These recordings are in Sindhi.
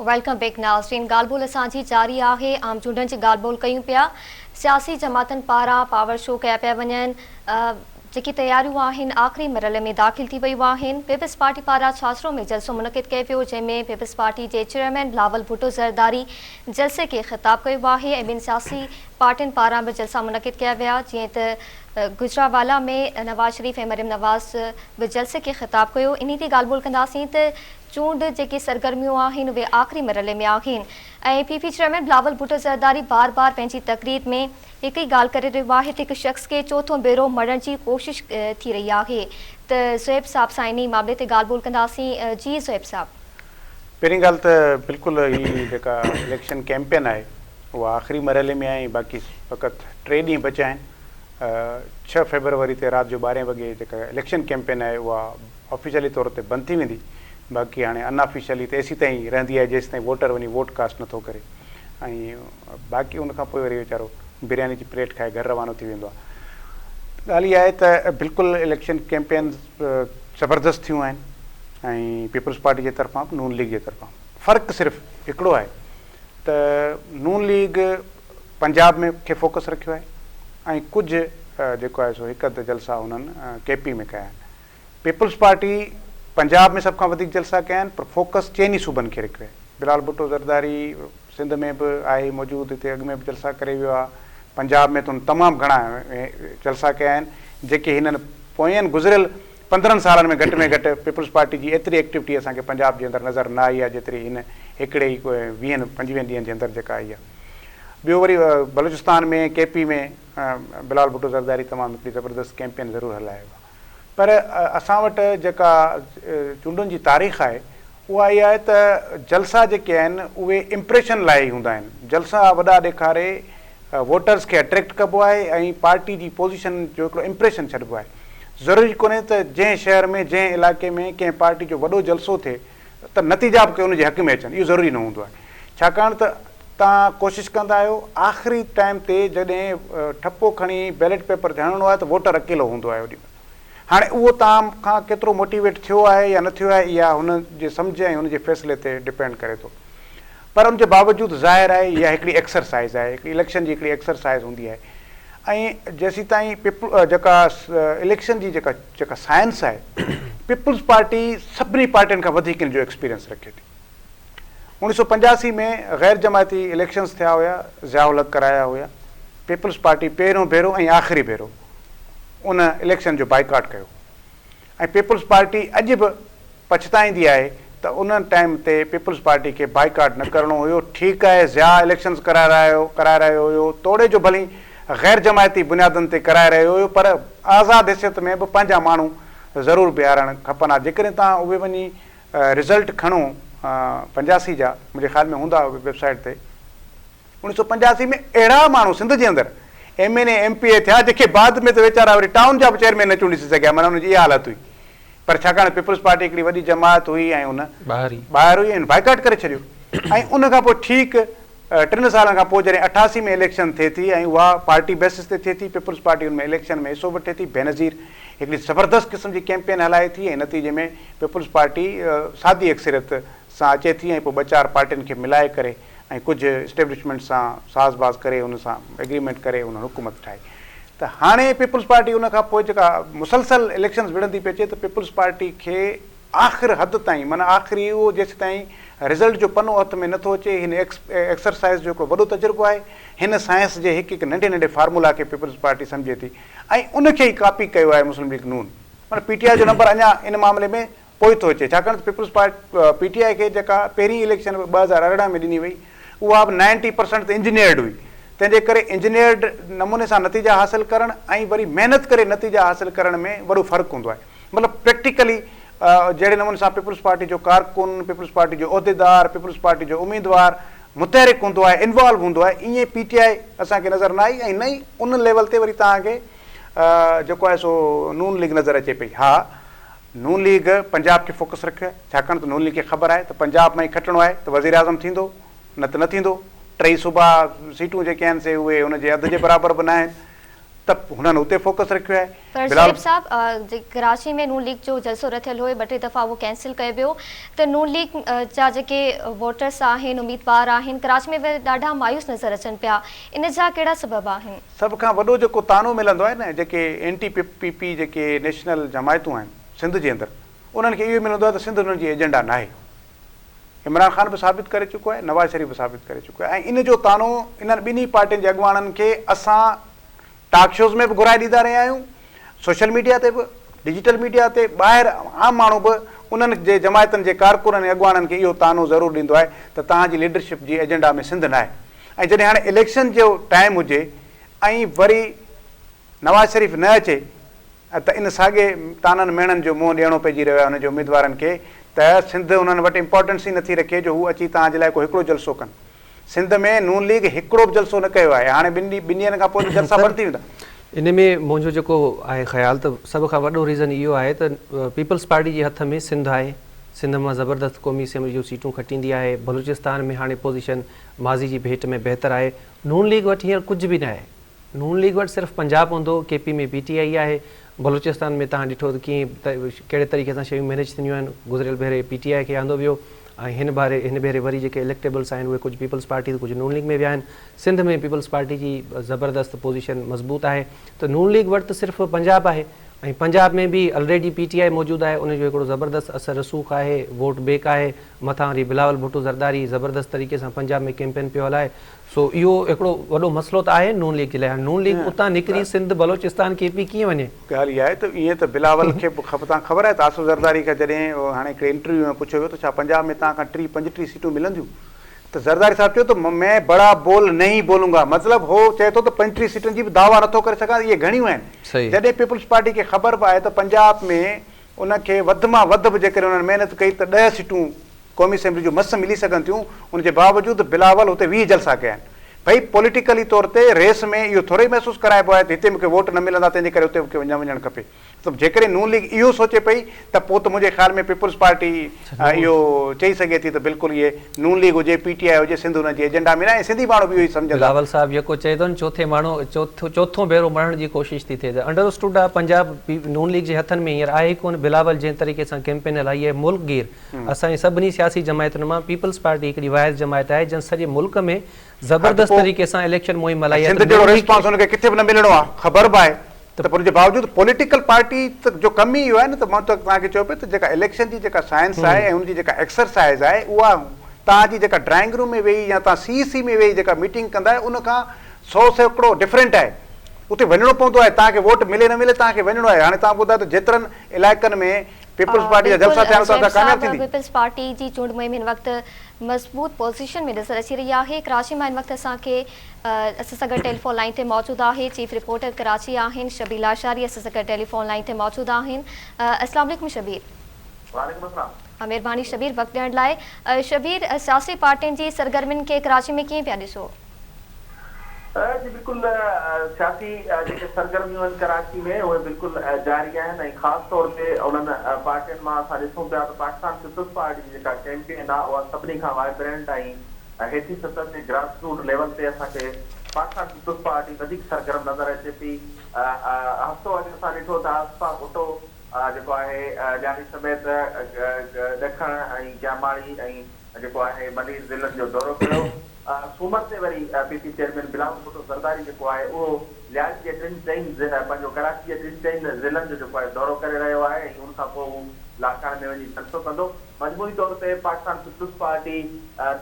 Welcome back ناظرين ڳالهه ٻولهه اسان جي جاري آهي عام چونڊن جي ڳالهه ٻولهه ڪيون پيا سياسي جماعتن پاران پاور شو ڪيا پيا وڃن جيڪي تياريون آهن آخري مرحلي ۾ داخل ٿي ويون آهن پيپلز پارٽي پاران ڇاڇرو ۾ جلسو منعقد ڪيو ويو جنهن ۾ پيپلز پارٽي جي چيئرمين بلاول ڀٽو زرداري جلسي کي خطاب ڪيو آهي ۽ ٻين سياسي پارٽين پاران به جلسا منعقد ڪيا ويا جيئن ته گجرانوالا ۾ نواز شريف ۽ مريم نواز به جلسي کي خطاب ڪيو انهي تي ڳالهه ٻولهه ڪنداسين ته چونڊ جيڪي سرگرميون آهن اهي آخري مرحلي ۾ آهن ۽ P P chairman Bilawal Bhutto Zardari بار بار پنهنجي تقرير ۾ هڪ ئي ڳالهه ڪري رهيو آهي ته هڪ شخص کي چوٿون ڀيرو مڙهڻ جي ڪوشش ٿي رهي آهي ته زوهيب صاحب سان انهي معاملي تي ڳالهه ٻولهه ڪنداسين جي زوهيب صاحب. پهرين ڳالهه ته بلڪل هي جيڪا اليڪشن ڪيمپين آهي اها آخري مرحلي ۾ آهي ۽ باقي فقط ٽي ڏينهن بچيا آهن ڇهه فيبروري تي رات جو ٻارهين وڳي جيڪا اليڪشن ڪيمپين آهي اها آفيشلي طور تي بند ٿي ويندي باقي هاڻي ان آفيشلي ته ايسيتائين رهندي آهي جيسيتائين ووٽر وڃي ووٽ ڪاسٽ نٿو ڪري ۽ باقي ان کان پوء وري ويچارو برياني جي پليٽ کائي گهر روانو ٿي ويندو آهي ڳالهه اها آهي ته بلڪل اليڪشن ڪيمپينز زبردست ٿيون آهن ۽ پيپلز پارٽي جي طرفان به نون ليگ جي طرفان فرق صرف هڪڙو آهي ته نون ليگ پنجاب ۾ کي فوڪس رکيو آهي ۽ ڪجهه جيڪو آهي سو هڪ اڌ جلسا انهن ڪي پي ۾ ڪيا آهن پيپلز پارٽي پنجاب ۾ سڀ کان وڌيڪ جلسا ڪيا آهن پر فوڪس چئني صوبن کي رکيو آهي. بلال ڀٽو زرداري سنڌ ۾ به آهي موجود هتي اڳ ۾ به جلسا ڪري ويو آهي. پنجاب ۾ ته هن تمام گهڻا جلسا ڪيا آهن جيڪي هنن پوين گذريل 15 سالن ۾ گهٽ ۾ گهٽ پيپلز پارٽي جي ايتري ايڪٽيوٽي اسان کي پنجاب جي اندر نظر نه آئي آهي جيتري هن هڪڙي ئي ويهن پنجويهن ڏينهن جي اندر جيڪا آئي آهي. ٻيو وري بلوچستان ۾ ڪي پي ۾ بلال ڀٽو زرداري تمام هڪڙي زبردست ڪيمپين ضرور هلايو آهي. پر اسان وٽ جيڪا چونڊن جي تاريخ آهي اها اها آهي ته جلسا جيڪي آهن اهي امپريشن لاء ئي هوندا آهن. جلسا وڏا ڏيکاري ووٽرز کي اٽريڪٽ ڪبو آهي ۽ پارٽي جي پوزيشن جو هڪڙو امپريشن ڇڏبو آهي. ضروري ڪونهي ته جنهن شهر ۾ جنهن علائقي ۾ ڪنهن پارٽي جو وڏو جلسو ٿئي ته نتيجا به ان جي حق ۾ اچن اهو ضروري نه هوندو آهي. ڇاڪاڻ ته توهان ڪوشش ڪندا آهيو آخري ٽائيم تي جڏهن ٺپو کڻي بيلٽ پيپر تي هڻڻو آهي ته ووٽر اڪيلو هوندو آهي اوڏي مهل هاڻي اهو توهان کان ڪيترو موٽيويٽ ٿيو آهي يا نه ٿيو آهي اها هن جي سمجهه ۽ هن جي فيصلي تي ڊپينڊ ڪري ٿو پر ان جي باوجود ظاهر آهي اها هڪڙي ايڪسرسائز آهي هڪڙي اليڪشن جي هڪڙي ايڪسرسائز هوندي آهي ۽ جيسيتائين پيپل جيڪا اليڪشن جي جيڪا جيڪا سائنس آهي پيپلز پارٽي سڀني پارٽين کان وڌيڪ ان جو ايڪسپيرينس رکي ٿي. 1985 ۾ غير جماعتي اليڪشنز ٿيا هيا، ضياء الحق ڪرايا هيا، پيپلز پارٽي پهريون ڀيرو ۽ آخري ڀيرو ان اليڪشن جو بائيڪاٽ ڪيو ۽ پيپلز پارٽي اڄ به پڇتائيندي آهي ته ان ٽائيم تي پيپلز پارٽي کي بائيڪاٽ نه ڪرڻو هيو، ٺيڪ آهي ضياء اليڪشنز ڪرائي رهيو هيو توڙي جو ڀلي غير جماعتي بنيادن تي ڪرائي رهيو هيو پر آزاد حيثيت ۾ به پنهنجا ماڻهو ضرور بيهارڻ کپن ها جيڪڏهن توهان اهي وڃي رزلٽ کڻو 85 جا منهنجي خيال ۾ هوندا ويب سائيٽ تي 1985 ۾ اهڙا ماڻهو سنڌ جي اندر M N A M P A ٿيا جيڪي بعد ۾ ته ويچارا وري ٽائون جا به چيئرمين نه چونڊي سگهيا معنيٰ انهن جي اها حالت هئي پر ڇاڪاڻ پيپلز پارٽي هڪڙي وڏي جماعت هئي ۽ ان ٻاهر هئي ۽ بائيڪاٽ ڪري ڇڏيو ۽ ان کان پوء ٺيڪ ٽن سالن کان پوء جڏهن 88 ۾ اليڪشن ٿئي ٿي ۽ اها پارٽي بيسس تي ٿئي ٿي، پيپلز پارٽي ان ۾ اليڪشن ۾ حصو وٺي ٿي، بينظير هڪڙي زبردست قسم جي ڪيمپين هلائي ٿي ۽ نتيجي ۾ پيپلز پارٽي سادي اڪثريت سان اچي ٿي ۽ پوء ٻه چار پارٽين کي ملائي ڪري ۽ ڪجهه اسٽيبلشمينٽ سان ساز باز ڪري ان سان ايگريمينٽ ڪري انهن حڪومت ٺاهي ته هاڻي پيپلز پارٽي ان کان پوء جيڪا مسلسل اليڪشنز وڙهندي پئي اچي ته پيپلز پارٽي کي آخر حد تائين معنيٰ آخري اهو جيسيتائين رزلٽ جو پنو هٿ ۾ نه ٿو اچي هن ايڪسرسائيز جو هڪڙو وڏو تجربو آهي. هن سائنس جي هڪ هڪ ننڍي ننڍي فارمولا کي پيپلز پارٽي سمجهي ٿي ۽ ان کي ئي ڪاپي ڪيو آهي مسلم ليگ نون. معنيٰ پي ٽي آء جو نمبر اڃا ان معاملي ۾ پوء ٿو اچي ڇاڪاڻ ته پيپلز پي ٽي آء کي جيڪا پهرين اليڪشن 2018 ۾ ڏني وئي اها به نائنٽي پرسنٽ ته انجنيئرڊ هئي تنهن جي ڪري انجنيئرڊ نموني سان نتيجا حاصل ڪرڻ ۽ وري محنت ڪري نتيجا حاصل ڪرڻ ۾ وڏو فرق هوندو آهي. مطلب پريڪٽيڪلي جهڙي نموني سان پيپلز پارٽي جو ڪارڪن، پيپلز پارٽي جو عهديدار، پيپلز پارٽي جو اميدوار متحرڪ هوندو آهي، انوالو هوندو آهي، ائين پي ٽي آء اسان کي نظر نه آئي ۽ نه ئي ان ليول تي وري توهان کي جيڪو آهي سو نون ليگ نظر اچي پئي. ها نون ليگ پنجاب کي فوڪس رکيو آهي، ڇاڪاڻ ته نون ليگ کي خبر آهي ته پنجاب مان ئي کٽڻو آهي ته وزيراعظم ٿيندو نه ته نه ٿيندو، ٽئي صوبا سيٽون جيڪي آهن سي اهي ان جي اڌ جي برابر به نه آهن. ته هنن اتي فوڪس رکيو آهي. پر بلال. شعيب صاحب ڪراچي ۾ نون ليگ جو جلسو رٿيل هو ٻه ٽي دفعا اهو ڪينسل ڪيو ويو ته نون ليگ جا جيڪي ووٽرس آهن اميدوار آهن ڪراچي ۾ به ڏاڍا مايوس نظر اچن پيا ان جا ڪهڙا سبب آهن؟ سڀ کان وڏو جيڪو طعنو ملندو آهي نه جيڪي اينٽي پي پي جيڪي نيشنل جماعتون آهن سنڌ جي اندر انهن کي اهو ملندو آهي ته سنڌ انهن جي ايجنڊا ناهي. عمران خان به ثابت ڪري چڪو آهي نواز شريف به ثابت ڪري چڪو آهي ۽ ان جو طعنو انهن ٻنهي پارٽين جي اڳواڻن کي اسان ٽاڪ شوز ۾ به گهرائي ڏيندا رهيا آهيون، سوشل ميڊيا تي به، ڊجيٽل ميڊيا تي، ٻاهر عام ماڻهو به انهن جي جماعتن جي ڪارڪنن ۽ اڳواڻن کي اهو طعنو ضرور ڏيندو آهي ته توهان جي ليڊرشپ جي ايجنڊا ۾ سنڌ ناهي ۽ جڏهن هاڻي اليڪشن جو ٽائيم هجي ۽ وري نواز شريف نه اچي ته ان ساڳي طعنن ميڻن جو منهن ڏيڻو پئجي رهيو آهي انهن جي اميدوارن کي ته سنڌ انهن وٽ امپارٽنس ئي نٿي رکي جو هو اچي توهان جي لاء ڪو هڪڙو جلسو ڪن. سنڌ ۾ نون ليگ هڪڙو به جلسو نه ڪيو آهي، هاڻي ٻن ڏينهن کان پوء ته جلسا سر بند ٿي ويندا. ان ۾ منهنجو جيڪو آهي خيال ته سڀ کان وڏو ريزن اهو آهي ته پيپلز پارٽي جي هٿ ۾ سنڌ آهي، سنڌ مان زبردست قومي اسيمبلي جون سيٽون کٽيندي آهي، بلوچستان ۾ هاڻي پوزيشن ماضي جي ڀيٽ ۾ بهتر آهي، نون ليگ وٽ هينئر ڪجهه به ناهي، نون ليگ وٽ صرف پنجاب هوندو، ڪي پي ۾ پي ٽي آئي آهي، بلوچستان ۾ توهان ڏٺو ته ڪيئن ڪهڙي طريقي سان شيون مينيج ٿينديون آهن، گذريل ڀيري پي ٽي آء کي آندو ويو ۽ هن ڀاري هن ڀيري وري جيڪي اليڪٽيبلس آهن اهي ڪجهه پيپلز پارٽي ته ڪجهه نون ليگ ۾ ويا آهن، سنڌ ۾ پيپلز پارٽي جي زبردست پوزيشن مضبوط آهي ته نون ليگ وٽ ته صرف پنجاب آهي ۽ پنجاب ۾ به الريڊي پي ٽي آء موجود آهي ان جو هڪڙو زبردست اثر رسوخ آهي، ووٽ بيڪ آهي، مٿان وري بلاول ڀٽو زرداري زبردست طريقي سان پنجاب ۾ ڪيمپين پيو هلائي سو اهو هڪڙو وڏو مسئلو ته آهي نون ليگ جي لاء. هاڻي نون ليگ اتان نڪري سنڌ، بلوچستان، ڪي پي ڪيئن وڃي؟ ڳالهه اها آهي ته ائين ته بلاول کي به تان خبر آهي ته آصف زرداري کان جڏهن هاڻي هڪڙي انٽرويو ۾ پڇيو ويو ته ڇا پنجاب ۾ توهان کان ٽيهه پنجٽيهه سيٽون ملنديون ته زرداري صاحب چيو ته مين بڙا بول نهين بولون گا مطلب هو چئي ٿو ته پنجٽيهه سيٽن جي به دعويٰ نٿو ڪري سگهان اهي گهڻيون آهن جڏهن پيپلز پارٽي کي خبر به آهي ته پنجاب ۾ ان کي وڌ مان وڌ به جيڪڏهن انهن محنت ڪئي ته ڏهه سيٽون قومي اسيمبلي جون مس ملي سگهن ٿيون، ان جي باوجود بلاول هتي 20 جلسا ڪيا آهن. ڀئي پوليٽيڪلي طور تي ريس ۾ اهو ٿورو ئي محسوس ڪرائبو آهي ته هتي مون کي ووٽ نه ملندا تنهن جي ڪري اتي مون کي نه وڃڻ کپي. ته جيڪڏهن نون ليگ اهو سوچي پئي ته پوء ته منهنجي خيال ۾ پيپلز پارٽي اهو چئي سگهي ٿي ته بلڪل اهي نون ليگ هجي پي ٽي آء هجي سنڌ انهن جي ايجنڊا ۾ ناهي ۽ سنڌي ماڻهو به اهو ئي سمجهندا. بلاول صاحب جيڪو چئي ٿو نه چوٿين ماڻهو چوٿون ڀيرو مڙهڻ جي ڪوشش ٿي ٿئي ته انڊر اسٽوڊ آهي پنجاب نون ليگ جي هٿن ۾ هينئر آهي ئي ڪونه بلاول جنهن طريقي سان ڪيمپين هلائي آهي ملڪ گير اسان جي سڀني سياسي جماعتن مان پيپلز پارٽي هڪڙي واحد جماعت آهي جنهن سڄي ملڪ ۾ ها ته زبردست پوء طريقي سان اليڪشن مهم هلائي آهي سنڌ ته جهڙو نون ليگ ريسپانس کي ان کي ڪٿي به نه ملڻو آهي خبر به آهي ته پر ان جي باوجود پوليٽيڪل پارٽي ته جو ڪم ئي اهو آهي نه ته مان ته توهان کي چيو پئي ته جيڪا اليڪشن جي جيڪا سائنس آهي ۽ ان جي جيڪا ايڪسرسائز آهي اها توهان جي جيڪا ڊرائنگ روم ۾ ويهي يا توهان سي سي ۾ ويهي جيڪا ميٽنگ ڪندا آهيو ان کان 100% ڊفرنٽ آهي اتي وڃڻو پوندو آهي توهان کي ووٽ ملي نه ملي توهان کي وڃڻو آهي هاڻي توهان ٻڌايو ته جيترن علائقن ۾ پيپلز پارٽي جا بلڪل جلسا ٿيا آهن اتان شعيب ڇا ڪامياب صاحب ٿيندي؟ پيپلز پارٽي جي چونڊ مهم هن وقت مضبوط پوزيشن ۾ نظر اچي رهي آهي ڪراچي مان هن وقت اسان کي اسان سان گڏ ٽيليفون لائين تي موجود آهي چيف رپورٽر ڪراچي آهن شبير لاشاري اسان سان گڏ ٽيليفون لائين تي موجود آهن السلام عليڪم شبير. وعليڪم السلام. مهرباني شبير وقت ڏيڻ لاء شبير سياسي پارٽين جي سرگرمين کي ڪراچي ۾ ڪيئن پيا ڏسو؟ جي بلڪل سياسي جيڪي سرگرميون آهن ڪراچي ۾ اهي بلڪل جاري آهن ۽ خاص طور تي انهن پارٽين مان اسان ڏسون پيا ته پاڪستان پيپلز پارٽي جي جيڪا ڪيمپين آهي اها سڀني کان وائبرنٽ ۽ هيٺين سطح تي گراس روٽ ليول تي اسان کي پاڪستان پيپلز پارٽي وڌيڪ سرگرم نظر اچي ٿي هفتو اڳ اسان ڏٺو ته آصفه ڀٽو جيڪو آهي لياري سميت ڏکڻ ۽ ڪياماڙي ۽ جيڪو آهي ملير ضلعن جو دورو ڪيو. سومر تي وري P P chairman Bilawal Bhutto Zardari جيڪو آهي اهو لياري جي ٽن چئن پنهنجو ڪراچي جي ٽن چئن ضلعن جو جيڪو آهي دورو ڪري رهيو آهي ۽ ان کان پوء هو لاڙڪاڻي ۾ وڃي جلسو ڪندو. مجموعي طور تي پاڪستان پيپلز پارٽي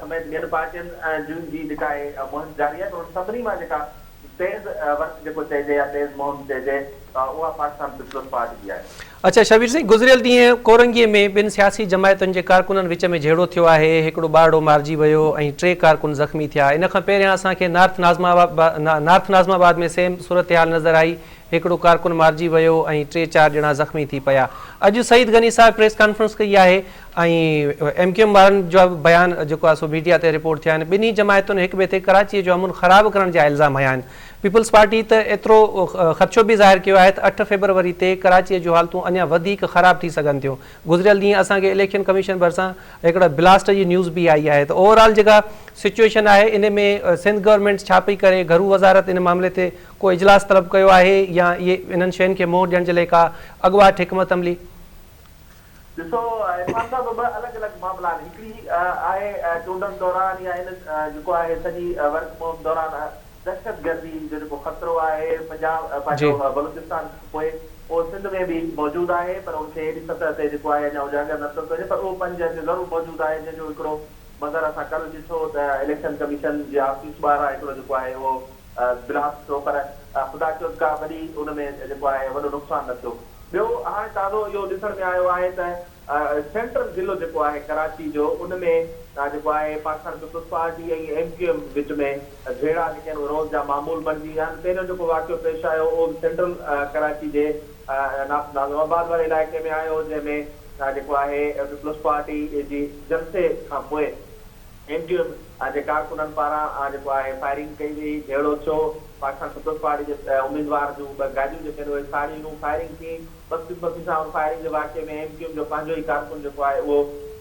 سميت ٻين پارٽين جون جي جيڪا آهي مهم جاري آهي پر ان سڀني مان جيڪا تيز ورڪ جيڪو چئجي يا تيز مهم چئجي اها پاڪستان پيپلز پارٽي جي آهي. اڇا شبير سائين گذريل ڏينهن ڪورنگي ۾ ٻن سياسي جماعتن جي ڪارڪنن وچ ۾ جهيڙو ٿيو آهي هڪڙو ٻارڙو مارجي ويو ۽ ٽي ڪارڪن زخمي ٿيا ان کان پهريان اسان کي نارٿ نارٿ ناظم آباد ۾ سيم صورتحال نظر آئي هڪڙو ڪارڪن مارجي ويو ۽ ٽي چار ڄڻا زخمي ٿي پيا اڄ سعيد غني صاحب پريس ڪانفرنس ڪئي آهي ۽ ايم ڪيو ايم وارن جا به بيان جيڪو آهي سو ميڊيا تي رپورٽ ٿيا آهن ٻنهي جماعتن هڪ ٻئي تي ڪراچي جو امن خراب ڪرڻ جا الزام هنيا آهن. پيپلز پارٽي ته ايترو خدشو به ظاهر ڪيو آهي ته اٺ فيبروري تي ڪراچيء جون حالتون اڃا وڌيڪ خراب ٿي سگهن ٿيون. گذريل ڏينهن اسان کي اليڪشن ڪميشن ڀرسان هڪڙا بلاسٽ جي نيوز به آئي آهي ته اوور آل جيڪا سچوئيشن آهي ان ۾ سنڌ گورنمينٽ ڇا پئي ڪري، گهرو وزارت ان معاملي تي ڪو اجلاس طلب ڪيو آهي يا اهي انهن شين کي منهن ڏيڻ جي لاء ڪا اڳواٽ حڪمت عملي؟ ڏسو عرفان صاحب ٻه الڳ الڳ معاملا آهن هڪڙي آهي چونڊن دوران يا ان جيڪو آهي سڄي ورڪ مهم دوران دهشتگردي جو جيڪو خطرو آهي پنجاب پنهنجو بلوچستان کان پوء اهو سنڌ ۾ به موجود آهي پر ان کي ايڏي سطح تي جيڪو آهي اڃا اجاگر نه ٿو ڪجي پر اهو پنهنجي جاء تي ضرور موجود آهي جنهن جو هڪڙو مظهر اسان ڪلهه ڏٺو ته اليڪشن ڪميشن جي آفيس ٻاهران هڪڙو جيڪو آهي اهو بلاسٽ ٿيو پر خدا ڪيو ته ڪا وڏي ان ۾ جيڪو آهي وڏو نقصان نه ٿيو. ٻيو هاڻي تازو اهو ڏسڻ ۾ آيو آهي ته سينٽرل ضلعو جيڪو آهي ڪراچي جو ان ۾ جيڪو آهي Pakistan Peoples Party ۽ M Q M وچ ۾ جهيڙا جيڪي آهن اهي روز جا معمول بڻجي ويا آهن. پهريون جيڪو واقعو پيش آيو اهو به سينٽرل ڪراچي جي ناظم آباد واري علائقي ۾ آيو جنهن ۾ جيڪو آهي پيپلز پارٽي جي جلسي کان پوء ايم ڪيو ايم جي ڪارڪنن پاران جيڪو آهي فائرنگ ڪئي وئي، جهيڙو ٿيو، پاڪستان پيپلز پارٽي جي اميدوار جون ٻه گاڏيون جيڪي آهن اهي ساڙيون ويون، فائرنگ ٿي، بدقسمتي سان ان فائرنگ جي واقعي ۾ ايم ڪيو ايم جو پنهنجو ئي ڪارڪن جيڪو آهي اهو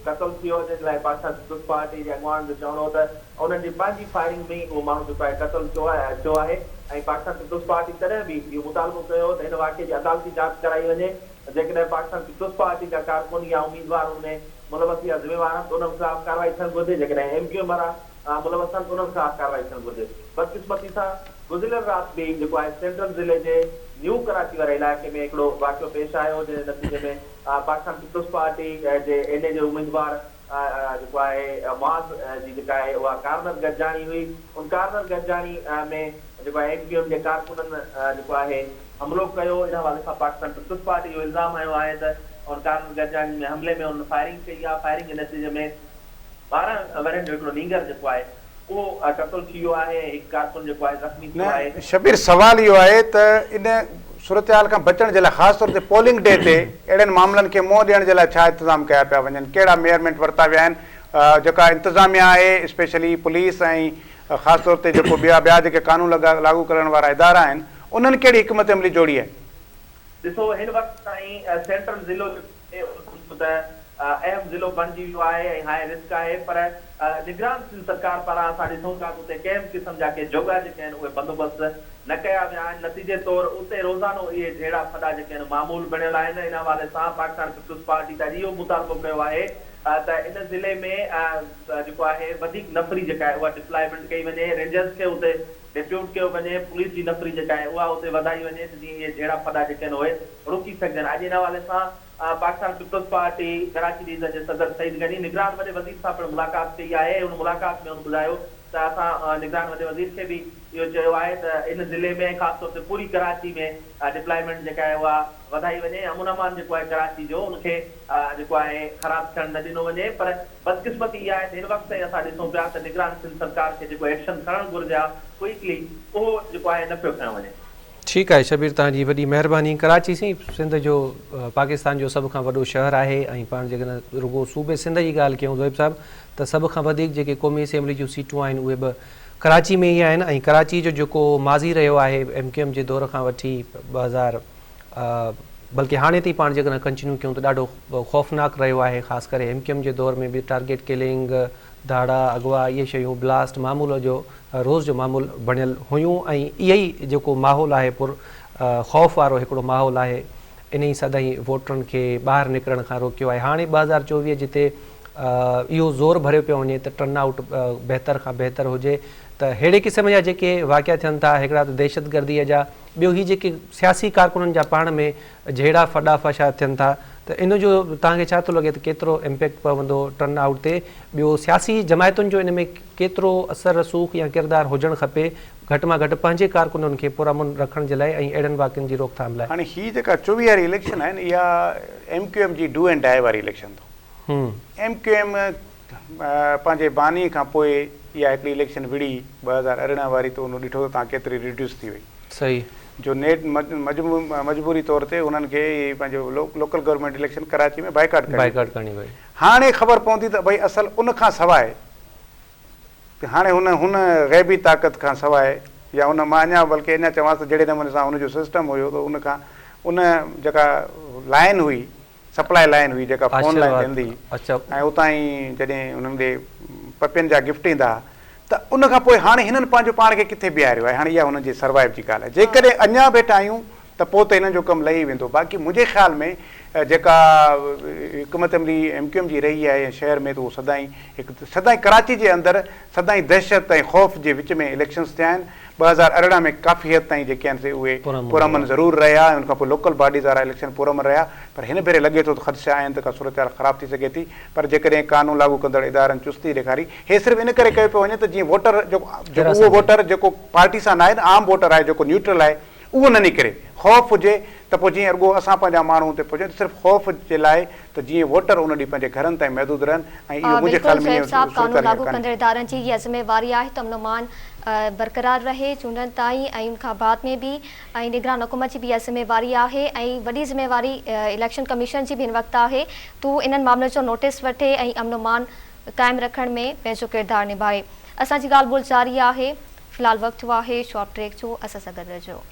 قتل ٿي ويو، جنهن جي لاء پاڪستان پيپلز پارٽي جي اڳواڻن جو چوڻ هو ته انهن جي پنهنجي فائرنگ ۾ ئي اهو ماڻهو جيڪو آهي قتل ٿيو آهي ۽ پاڪستان پيپلز پارٽي تڏهن به اهو مطالبو ڪيو هو ته هن واقعي جي عدالتي جاچ ڪرائي وڃي، جيڪڏهن پاڪستان پيپلز پارٽي جا ڪارڪن يا اميدوار ان ۾ ملوث يا ذميوار آهن ته انهن خلاف ڪارروائي ٿيڻ گهرجي، جيڪڏهن ايم ڪيو ايم وارا ملوث آهن ته انهن خلاف ڪارروائي ٿيڻ گهرجي. بدقسمتي سان گذريل رات به جيڪو آهي سينٽرل ضلعي جي نيو ڪراچي واري علائقي ۾ هڪڙو واقعو پيش آيو جنهن جي نتيجي ۾ پاڪستان پيپلز پارٽي جي اين اي جي اميدوار جيڪو آهي معاذ جي جيڪا آهي اها ڪارنر گڏجاڻي هئي ان ڪارنر گڏجاڻي ۾ جيڪو آهي ايم ڪيو ايم جي ڪارڪنن جيڪو آهي حملو ڪيو، ان حوالي سان پاڪستان پيپلز پارٽي اهو الزام هنيو آهي ته ان ڪارنر گڏجاڻي ۾ حملي ۾ انهن فائرنگ ڪئي آهي، فائرنگ جي نتيجي ۾ 12 ورهين جو هڪڙو نينگر جيڪو آهي اهو قتل ٿي ويو آهي ۽ هڪ ڪارڪن جيڪو آهي زخمي ٿيو آهي. نه شبير سوال اهو آهي ته ان صورتحال کان بچڻ جي لاء خاص طور تي پولنگ ڊي تي اهڙن معاملن کي منهن ڏيڻ جي لاء ڇا انتظام ڪيا پيا وڃن ڪهڙا ميئرمينٽ ورتا ويا آهن جيڪا انتظاميا آهي اسپيشلي پوليس ۽ خاص طور تي جيڪو ٻيا ٻيا جيڪي قانون لاڳو ڪرڻ وارا ادارا آهن انهن ڪهڙي حڪمت عملي جوڙي آهي؟ ڏسو هن وقت تائين سينٽرل ضلعو جيڪو آهي اهو سمجهو ته اهم ضلعو بڻجي ويو آهي ۽ هاء رسڪ آهي پر نگران سنڌ سرڪار پاران اسان ڏسون ٿا ته اتي ڪنهن به قسم جا ڪي جوڳا جيڪي آهن اهي بندوبست نه ڪيا ويا آهن نتيجي طور اتي روزانو اهي جهيڙا ڦڏا جيڪي آهن معمول بڻيل آهن ان حوالي سان پاڪستان پيپلز پارٽي ته اڄ اهو مطالبو ڪيو آهي ته ان ضلعي ۾ جيڪو آهي وڌيڪ نفري جيڪا آهي اها ڊپلائمينٽ ڪئي وڃي، رينجرز کي اتي ڊپيوٽ ڪيو وڃي، پوليس جي نفري جيڪا آهي اها اتي وڌائي وڃي ته جيئن اهي جهيڙا ڦڏا جيڪي آهن اهي روڪي سگهجن. اڄ ان حوالي سان Pakistan peoples party Karachi division جي صدر سعيد غني نگران وڏي وزير سان پڻ ملاقات ڪئي آهي ان ملاقات ۾ هن ٻڌايو ته اسان نگران وڏي وزير کي به اهو چيو آهي ته ان ضلعي ۾ ۽ خاص طور تي پوري ڪراچي ۾ ڊپلائمينٽ جيڪا آهي اها وڌائي وڃي ۽ امن امان جيڪو آهي ڪراچي جو ان کي جيڪو آهي خراب ٿيڻ نه ڏنو وڃي پر بدقسمتي اها آهي ته هن وقت تائين اسان ڏسون پيا ته نگران سنڌ سرڪار کي جيڪو ايڪشن کڻڻ گهرجي ها ڪوئڪلي اهو جيڪو آهي نه پيو کنيو وڃي. ٺيڪ آهي شبير توهان جي وڏي مهرباني. ڪراچي سائين سنڌ جو پاڪستان جو سڀ کان وڏو شهر آهي ۽ پاڻ جيڪڏهن رڳو صوبي سنڌ جي ڳالهه ڪيون زوهيب صاحب ته سڀ کان وڌيڪ جيڪي قومي اسيمبلي جون سيٽون آهن اهي به ڪراچي ۾ ئي آهن ۽ ڪراچي جو جيڪو ماضي رهيو آهي ايم ڪيو ايم جي دور کان وٺي 2000 بلڪه هاڻي تائين پاڻ جيڪڏهن ڪنٽينيو ڪيون ته ڏاڍو خوفناڪ رهيو آهي خاص ڪري ايم ڪيو ايم جي دور ۾ به ٽارگيٽ ڪلنگ ڌاڙا اغوا اهي شيون بلاسٽ معمول جو روز جو معمول بڻيل هيون ۽ اهي ئي جيڪو ماحول آهي پر خوف وارو هڪڙو ماحول آهي انهي سدائين ووٽرن کي ٻاهر نڪرڻ کان روڪيو آهي هاڻي 2024 جتي اهو زور ڀريو پيو وڃي ته ٽرن آئوٽ بهتر کان بهتر هجي ته ههڙي قسم جا جيڪي واقعا ٿين ٿا هڪڙا ته دهشتگردي جا ٻيو هي جيڪي سياسي ڪارڪنن جا پاڻ ۾ جهيڙا ڦڏا ڦشا ٿين ٿا ته ان جو توهان کي ڇا ٿو لڳي ته ڪيترو امپيڪٽ پوندو ٽرن آئوٽ تي ٻيو سياسي جماعتن جو ان ۾ ڪيترو اثر رسوخ يا ڪردار هجڻ کپي گهٽ مان گهٽ پنهنجي ڪارڪنن کي پرامن رکڻ جي لاء ۽ اهڙن واقعن جي روڪٿام لاء. هاڻي هي جيڪا 24 واري اليڪشن آهي نه اها ايم ڪيو ايم جي do and ڊاء واري اليڪشن اٿو. ايم ڪيو ايم پنهنجي باني کان پوء اها هڪڙي اليڪشن وڙهي 2018 واري ته ان ڏٺو ته تان ڪيتري ريڊيوس ٿي وئي. صحيح. جو نيٺ مجبوري طور تي انهن کي پنهنجو local government election Karachi ۾ boycott ڪرڻي پئي. هاڻي خبر پوندي ته ڀئي اصل ان کان سواء هاڻي هن هن غيبي طاقت کان سواء يا ان مان اڃا بلڪه اڃا چوانس ته جهڙي نموني سان ان جو سسٽم هيو ته ان کان ان جيڪا لائين هئي سپلاء لائين هئي جيڪا فون لائين تي هوندي هئي ۽ اتان ئي جڏهن انهن ڏي پپين جا گفٽ ايندا ها ته ان کان پوء هاڻي هنن پنهنجو پاڻ کي ڪٿي بيهاريو آهي هاڻي اها هنن جي سروائيو جي ڳالهه آهي جيڪڏهن اڃا به هيٺ آهيون ته پوء ته هنن جو ڪم لهي ويندو باقي منهنجي خيال ۾ جيڪا حڪمت عملي ايم ڪيو ايم جي رهي آهي ۽ شهر ۾ ته اهو سدائين هڪ سدائين ڪراچي جي اندر سدائين دهشت ۽ خوف جي وچ ۾ اليڪشنز ٿيا آهن 2018 ۾ ڪافي حد تائين جيڪي آهن سي اهي پرامن ضرور رهيا ۽ ان کان پوء لوڪل باڊيز وارا اليڪشن پرامن رهيا پر هن ڀيري لڳي ٿو ته خدشا آهن ته ڪا صورتحال خراب ٿي سگهي ٿي پر جيڪڏهن قانون لاڳو ڪندڙ ادارن چستي ڏيکاري هي صرف ان ڪري ڪيو پيو وڃي ته جيئن ووٽر جيڪو اهو ووٽر جيڪو پارٽي سان ناهي نه عام ووٽر آهي جيڪو نيوٽرل آهي اهو نه نڪري، خوف هجي ته پوء جيئن رڳو اسان پنهنجا ماڻهو اتي پهچن ته صرف خوف جي لاء ته جيئن ووٽر ان ڏينهن پنهنجي گهرن تائين محدود رهن ۽ اهو منهنجي بلڪل خيال ۾ شعيب ائين صاحب قانون صورتحال هينئر لاڳو ڪانهي. ڪندڙ ادارن جي اها ذميواري آهي ته امن و امان برقرار رهي چونڊن تائين ۽ ان کان بعد ۾ به ۽ نگران حڪومت جي به اها ذميواري آهي ۽ وڏي ذميواري اليڪشن ڪميشن جي به هن وقت آهي ته هو انهن معاملن جو نوٽيس وٺي ۽ امن و امان قائم رکڻ ۾ پنهنجو ڪردار نڀائي اسان جي ڳالهه ٻولهه جاري آهي في الحال وقت ٿيو آهي شارٽ بريڪ جو اسان سان گڏ رهجو.